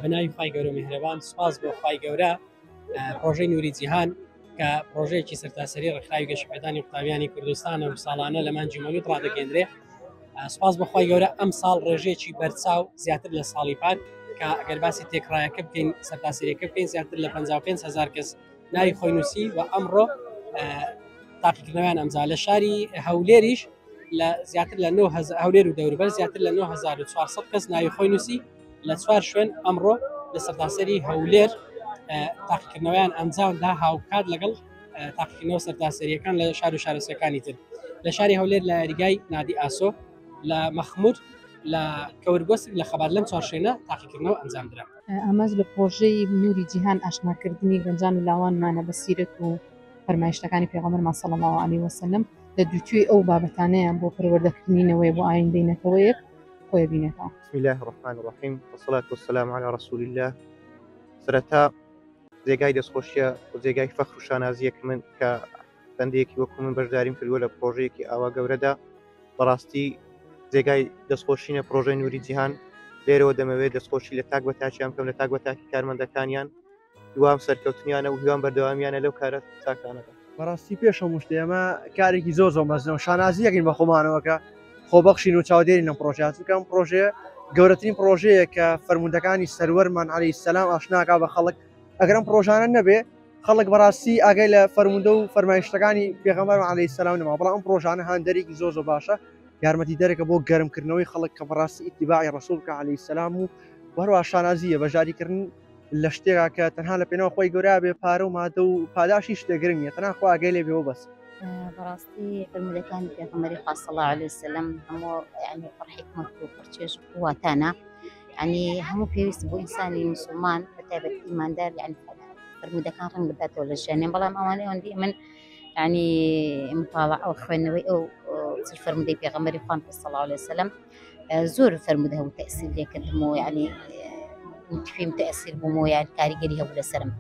بە ناوی خوای گەورە میهرەبان سوپاس بۆ خوای گەورە پرۆژەی نوری جیهان کە پرۆژەیەکی سەرتاسەری ڕێکخراوی گەشەپێدانی قوتابیانی کوردستانە و ساڵانە لە مانگی مەولود ڕادەگەیەندرێ سوپاس بۆ خوای گەورە ئەم ساڵ ڕێژەیەکی بەرچاو زیاتر لە ساڵی پار کە ئەگەر باسی تێکڕایەکە بکەین سەرتاسەریەکە بکەین زیاتر لە 55 هزار کەس ناوی خۆی نووسی و ئەمڕۆ تاقیکردنەوەیان ئەمجا لە شاری هەولێریش لە زیاتر لە 9000 هەولێر و دەوروبەر زیاتر لە 9400 کەس ناوی خۆی نووسی لە چوار شوێن ئەمڕۆ لە سەرتاسەری هەولێر تاقیکردنەوەیان ئەنجامدا هاوکات لەگەڵ تاقیکردنەوە سەرتاسەریەکان لە شار و شارۆچکەکانی تر لە شاری هەولێر لە یاریگای نادی ئاسۆ لە مەخمور لە کەورگۆسک لە خەبات لەم چوار شوێنە تاقیکردنەوە ئەنجام درا. ئامانج لە پڕۆژەی نوری جیهان ئاشناکردنی گەنجان و لاوانمانە بە سیرەت و فەرمایشتەکانی پێغەمبەرمان صلی اللە علیه وسلم لە دووتوێی ئەو بابەتانەیان بۆ پەروەردەکردنی نەوەیە بۆ ئایندەی نەتەوەیەک خۆی بینێتەوە. بسم اللە الرحمن الرحیم والصلاة والسلام علی رسول اللە سەرەتا جێگای دەستخۆشیە و جێگای فەخر و شانازیە کە من کە بەندەیەکی وەکو من بەشداریم کردووە لە پرۆژەیەکی ئاوا گەورەدا بەڕاستی جێگای دەستخۆشینە پرۆژەی نوری جیهان لێرەوە دەمەوێت دەستخۆشی لە تاک بە تاکیان بکەم لە تاک بە تاکی کارمەندەکانیان هیوام سەرکەوتنیانە و هیوام بەردەوامیانە لەو کارە چاکانەدا. بەڕاستی پێش هەموو شتێ ئەمە کارێکی زۆر زۆر مەزنە و شانازیەکەین بە خۆمانەوە کە خۆبەخشین و چاودێرین لەم پڕۆژەیە چونکە ئەم پڕۆژەیە گەورەترین پڕۆژەیە کە فەرموودەکانی سەروەرمان عەلەیهی سەلام ئاشناکا بە خەڵک ئەگەر ئەم پڕۆژانە نەبێ خەڵک بەڕاستی ئاگای لە فەرموودە و فەرمایشتەکانی پێغەمبەرمان عەلەیهی سەلام نەما بەڵام ئەم پڕۆژانە هاندەرێکی زۆر زۆر باشە یارمەتی دەرێکە بۆ گەرمکردنەوەی خەڵک کە بەڕاستی ئیتیباعی ڕەسوڵ بکە عەلەیهی سەلام و هەروەها شانازیە بەشداریکردن لە شتێکا کە تەنها لە پێناو خۆی گەورە بێ پارە و مادە و پاداشی شتێ گرنگ نیە تەنها خوا ئاگای لێ بێ و بەس. بەڕاستی فەرموودەکانی پێغەمبەری خوا صلی الله علیه وسلم هەموو یعنی پڕ حیکمەت و پڕ چێژ و واتانە یعنی هەموو پێویست بۆ ئینسانی مسلمان بە تایبەت ئیماندار یعنی فەرموودەکان ڕەنگ بداتەوە لە ژیانیان بەڵام ئەوانەی ئەوەندەی من یعنی مطالعە و خوێندنەوەی ئەو چل فەرموودەی پێغەمبەری خوا صلی الله علیه وسلم زۆر فەرموودە هەبوو تەئسیر لێکردم و یعنی پێم تەئسیر بووم و یان کاریگەری هەبوو لەسەرم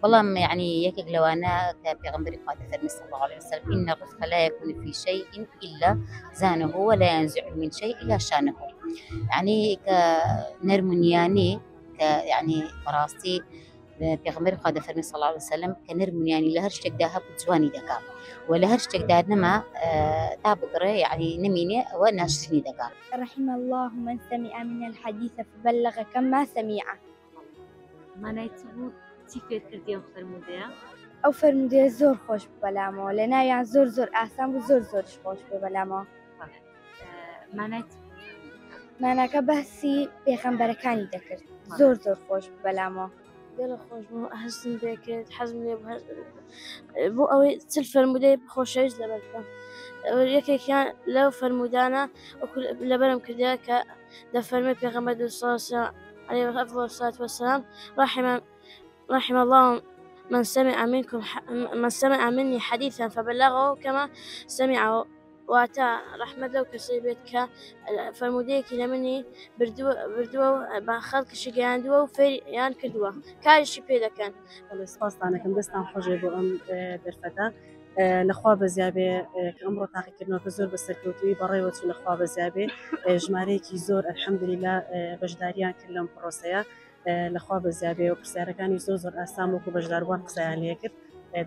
بەڵام یعنی یەکێک لەوانە کە پێغەمبەری خوا دەفەرمی صلی الله علیه وسلم إن الرفق لا يكون في شيء إلا زانه ولا ينزع من شيء إلا شانه یعنی کە نەرمونیانی کە یعنی بەڕاستی پێغەمبەری خوا دەفەرمی صلی الله علیه وسلم کە نەرمونیانی لە هەر شتێکدا هەبوو جوانی دەکا و لە هەر شتێکدا نەما تا بگڕێ یعنی نمینێ ئەوە ناشرینی دەکا. رحم اللە من سمع من الحدیث فبلغ کما سمع. مانای چ بوو چی فێر کردی ئەم فەرموودەیە؟ ئەو فەرموودەیە زۆر خۆش بوو بەلامەوە لەناویان زۆر زۆر ئاسان بوو زۆر زۆریش خۆش بوو بەلامەوە. مانای چ بوو؟ ماناکە باسی پێغەمبەرەکانی دەکرد زۆر زۆر خۆش بوو بەلامەوە. گەلە خۆش بوو هەستم پێ کرد حەزم لێ بوو بۆ ئەوەی چل فەرموودەی خۆشەویست لەبەر بکەم یەکێکیان لەو فەرموودانە وەکو لەبەرم کردە کە دەفەرمێ پێغەمبەر صلی الله عليه أفضل الصلاة والسلام رحم رحم الله من سمع منكم من سمع مني حديثا فبلغه كما سمعه واتە، ڕەحمەت لەو کەسەی بێت کە فەرموودەیەکی لە منی بردووە و بە خەڵکیشی گەیاندووە و فێریان کردووە کاریشی پێ دەکەن. بەڵێ سپاستان ئەکەم دەستان خۆشێ بۆ ئەم دەرفەتە لەخوا بەزیابێ کە ئەمڕۆ تاقیکردنەوەکە زۆر بە سەرکەوتوویی بەڕێوە چوو لەخوا بەزیابێ ژمارەیەکی زۆر الحمدللە بەشداریان کرد لەم پرۆسەیە لەخوا بەزیابێ و پرسیارەکانی زۆر زۆر ئاسان وەکو بەشداربووان قسەیان لێکرد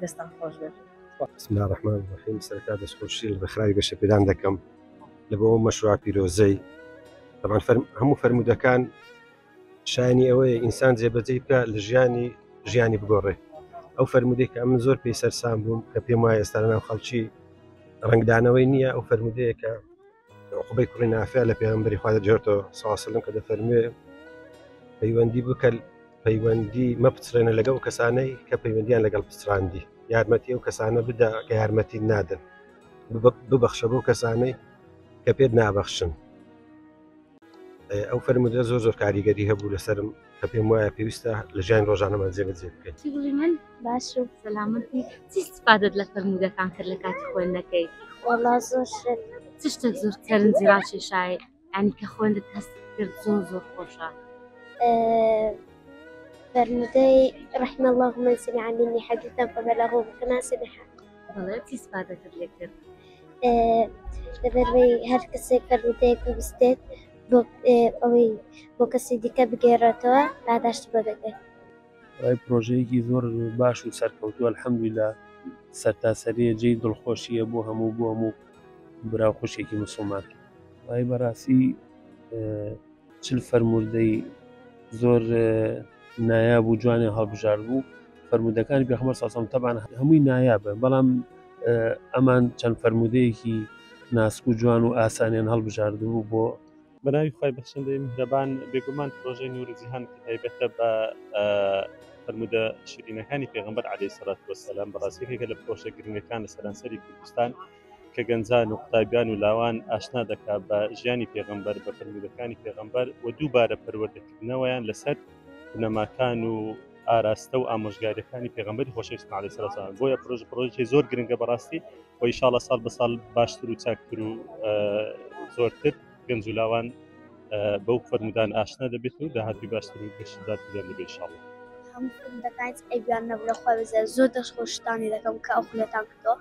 دەستان خۆش بێت. بسم اللە الرحمن الرحیم سەرەتا دەستخۆشی لە ڕێکخراوی گەشەپێدان دەکەم لە بۆ ئەو مەشروع پیرۆزەی طبعا فەرم هەموو فەرموودەکان شایانی ئەوەیە ئینسان جێبەجێی بکە لە ژیانی ژیانی بگۆڕێ ئەو فەرموودەی کە ئەمن زۆر پێی سەرسام بووم کە پێم وایە ئێستا لەناو خەڵکی ڕەنگدانەوەی نییە ئەو فەرموودەیە کە عقبەی کوڕی نافع لە پێغەمبەری خوا دەگێڕێتەوە صلی الله علیه وسلم کە دەفەرموێ پەیوەندی بکە پەیوەندی مەپچڕێنە لەگەڵ کەسانەی کە پەیوەندیان لەگەڵ پچڕاندی یارمەتی ئەو کەسانە بدە کە یارمەتی نادەن ببەخشە بۆ کەسانەی کە پێت نابەخشن ئەو فەرمودە زۆر زۆر کاریگەری هەبوو لەسرم کە پێم وایە پێویستە لە ژیان ڕۆژانەمان جێبەجێ بکەین چی بڵی من باش و سەلامەتی چی استفادت لە فەرموودەکان کرد لە کاتی خوێندنەکەی وەڵا زۆر شت چ شتێک زۆر سەرنجی ڕاکێشای یعنی کە خوێندت هەست کرد زۆر زۆر خۆشە فەرموودەی رحم الله من سمع مني حديثا فبلغه كما سمع بەڵێ چی استفادەت لێ کرد لەبەروەی هەر کەسێک فەرموودەیەک ببیستێت بۆ ئەوەی بۆ کەسی دیکە بگێڕێتەوە پاداشتی بۆ دەدرێت. ڕای پرۆژەیەکی زۆر باش و سەرکەوتووە الحمدللە سەرتاسەریە جێی دڵخۆشیە بۆ هەموو بۆ هەموو برا و خوشێکی مسلمان ڕای بەڕاستی چل فەرموردەی زۆر نایاب و جوانیان هەڵبژارد بوو فەرموودەکانی پێخەمبەر صلی الله علیه و سلم تەبعەن هەمووی نایابە بەڵام ئەمان چەند فەرموودەیەکی ناسک و جوان و ئاسانیان هەڵبژاردبوو بۆ بەناوی خوای بەخشندەی میهرەبان بێگومان پرۆژەی نوری جیهان کە تایبەتە بە فەرموودە شیرینەکانی پێغەمبەر عەلەیهی سەلات وەسەلام بەڕاستی یەکێکە لە پرۆژە گرنگەکان لە سەرانسەری کوردستان کە گەنجان و قوتابیان و لاوان ئاشنا دەکات بە ژیانی پێغەمبەر بە فەرموودەکانی پێغەمبەر و دووبارە پەروەردەکردنەوەیان لەسەر بنەماکان و ئاراستە و ئامۆژگاریەکانی پێغەمبەری خۆشەویستمان عەلەیهی سەلام وسلام بۆیە پرۆژە پرۆژێکی زۆر گرنگە بەڕاستی و ئینشاڵڵا ساڵ بە ساڵ باشتر و چاکتر و زۆرتر گەنج و لاوان بەو فەرمودان ئاشنا دەبێت و داهاتوی باشتر و گەشتدارتریان دەبێت ئینشاڵڵا. هەموو فەرموودەکان هیچ عەیبیان نەبوو لە خوای بەزیاد زۆر دەست خۆشتانی دەکەم کە ئەو خولەتان کردەوە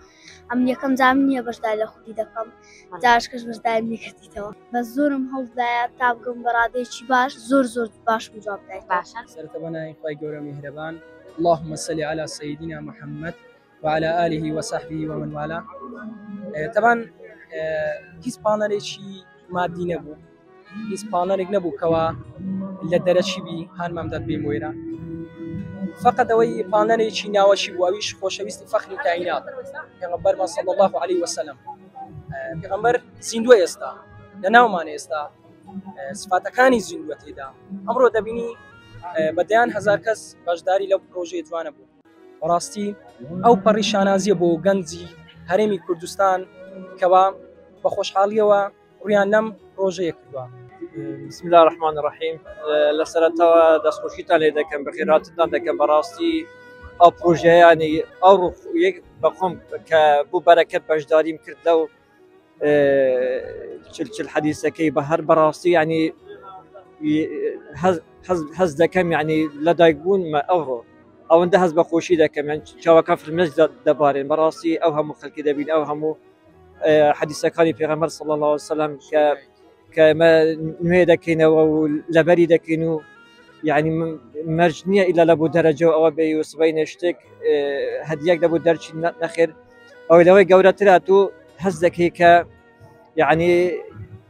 ئەمن یەکەم جارم نییە بەشداری لە خولی دەکەم جارشکەش بەشداریم نەکردیتەوە بەس زۆرم هەوڵدایە تا بگەم بە ڕادەیەکی باش زۆر زۆر باشم جواب دایتەوە. باشە. سەرەتا بە ناوی خوای گەورە میهرەبان اللهم صل علی سیدنا محمد وعلى آله وصحبه ومن والاه تەبان هیچ پاڵنەرێکی مادی نەبوو هیچ پاڵنەرێک نەبوو کەوا لە دەرەچی بی هانمام دەت بێم وێرە فقط ئەوەی پاڵنەرێکی ناوەشی بوو ئەویش خۆشەویستی فەخری کائینات پێغەمبەرمان صلی الله علیه وسلم پێغەمبەر زیندووە ئێستا لە ناومان ئێستا سفاتەکانی زیندووە تێدا ئەمڕۆ دەبینی بە دەیان هەزار کەس بەشداری لەو پرۆژەیە جوانە بوو بەڕاستی ئەو پەڕی شانازیە بۆ گەنجی هەرێمی کوردستان کەوا بە خۆشحاڵیەوە ڕویان لەم پرۆژەیە کردووە. بسم الله الرحمن الرحیم لە سەرەتاوە دەستخۆشیتان لێ دەکەم بەخێراتتان دەکەم بەڕاستی ئەو پرۆژەیانی ئەو یەک بەخۆم کە بوو بەرەکەت بەشداریم کرد لەو چل چل حەدیسەکەی بە هەر بەڕاستی ینی هەز دەکەم یعنی لە دایک بوون ئەوڕۆ ئەوەندە هەز بە خۆشی دەکەم یان چاوەکان فرمێسک دەبارێن بەڕاستی ئەو هەموو خەلکی دەبین ئەو هەموو حەدیسەکانی پێغەمبەر صلی الله علیه وسلم کە کە ئێمە نوێ دەکەینەوە و لەبەری دەکەین و یعنی مەرج نییە ئیلا لە بۆ دەرەجە ئەوە بێ و سبەینێ شتێک هەدیەک لە بۆ دەرچی نەخێر ئەوەی لەوەی گەورەترە تۆ هەست دەکەی کە یعنی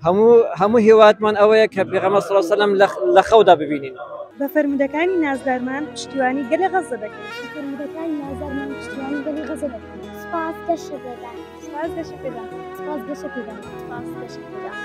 هەموو هەموو هیواتمان ئەوەیە کە پێغەمبەر صلی الله علیه وسلم لە خەودا ببینین. بە فەرموودەکانی نازدارمان پشتیوانی گەلی غەززە دەکەین. بە فەرموودەکانی نازدارمان پشتیوانی گەلی غەززە دەکەین. سوپاس گەشەپێدان. سوپاس گەشەپێدان. سوپاس گەشەپێدان. سوپاس گەشەپێدان.